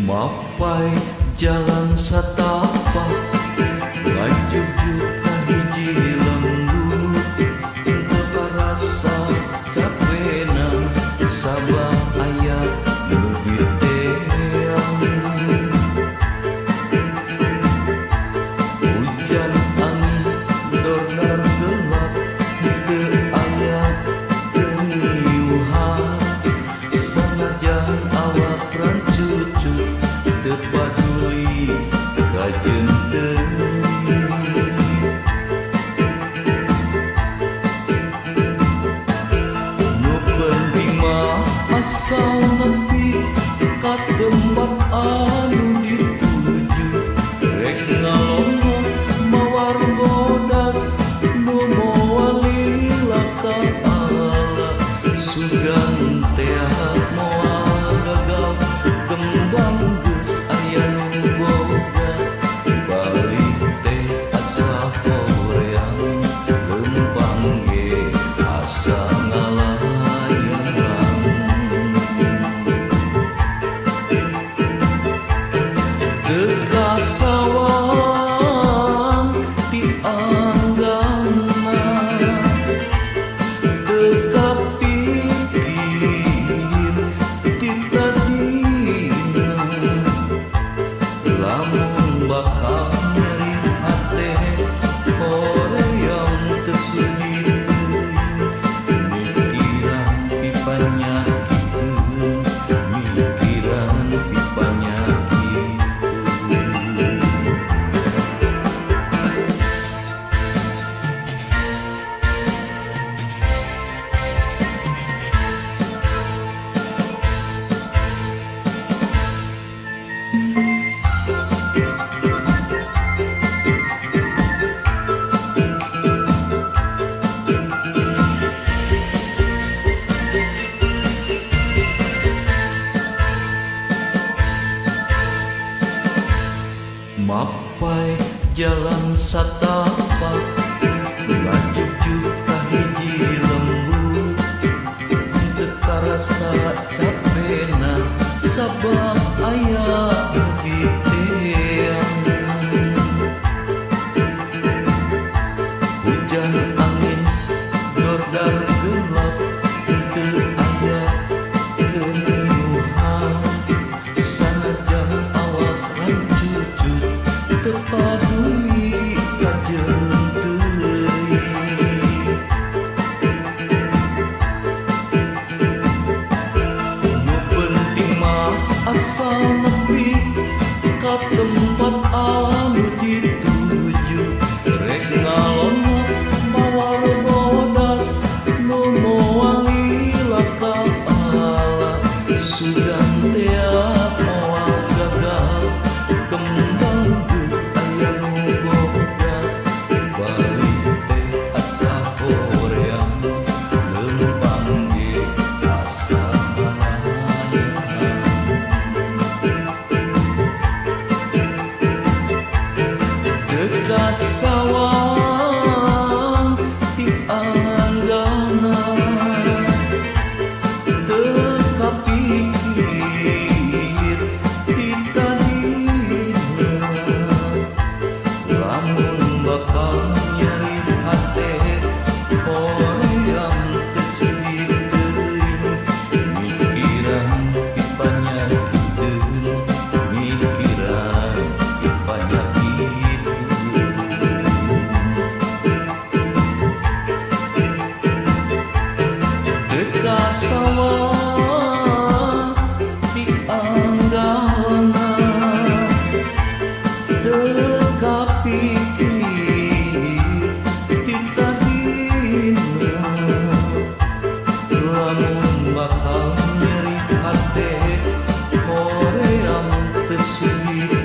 Mapai jalan satapak ngajugjug ka hiji lembur, teu karasa capena sabab aya nu diteang. Hujan angin dordar gelap teu aya teu sanajan awak rancucut teu paduli kajeun teuing. Nu penting mah asal nepi ka tempat anu dituju, rek ngalongok mawar bodas nu moal lila ka ala, sugan tea moal gagal kembang geus aya nu boga, balik teh asa hoream lempang ge asa ngalayang. Teu kasawang ti anggana, teu kapikir ti tadina, lamun bakal nyeri hate hoream teu sudi teuing, mikiran pipanyakiteun, mikiran pipanyakiteun. Mapai jalan satapak ngajugjug ka hiji lembur, teu karasa capena sabab aya nu diteang. Hujan angin dordar gelap teu aya teu sanajan awak rancucut teu paduli kajeun teuing. Nu penting mah asal nepi ka tempat anu dituju, rek ngalongok mawar bodas nu moal lila ka ala, sugan tea moal gagal kembang geus aya nu boga, balik teh asa hoream lempang ge asa ngalayang. Teu kasawang ti anggana, teu kapikir ti tadina, lamun bakal nyeri hate hoream teu sudi teuing, mikiran pipanyakiteun, mikiran pipanyakiteun. Teu kasawang ti anggana, teu kapikir ti tadina, lamun bakal nyeri hate hoream teu sudi.